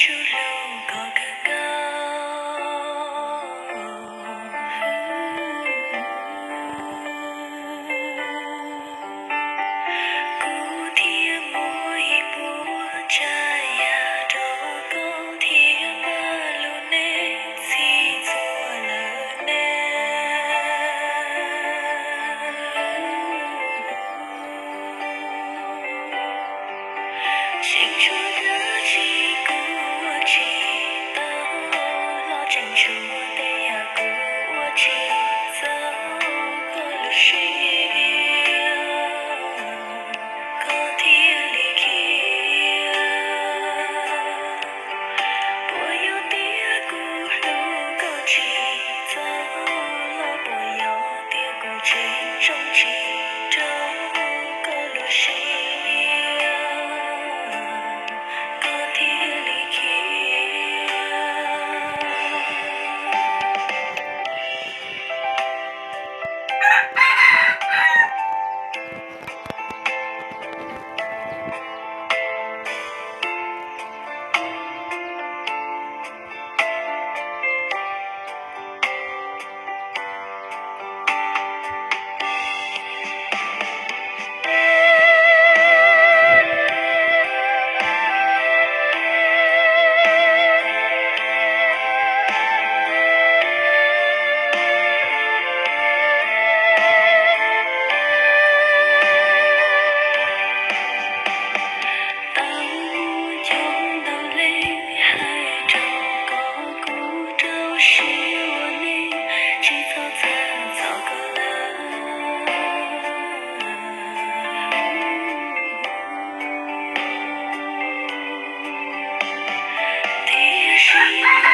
tsuas hlub koj kawg nkaus. Kuv thiaj muaj ib puas tsav yam rau koj thiab pab lub neej txhij txhua lawm ne. Tseem tshuav dab tsi kuv ua tsis tau, los tseem tshuav tej yam kuv ua tsis txaus koj lub siab, koj thiaj li khiav. Puas yog tias kuv hlub koj tsis txaus, los puas yog tias kuv tseem zoo tsis raug koj lub siab, koj thiaj li khiav. Tau muaj coob ntau leej hais rau koj, kuv rau siab ua neej tsis txhob txhawj txog koj lawm. Tiam sis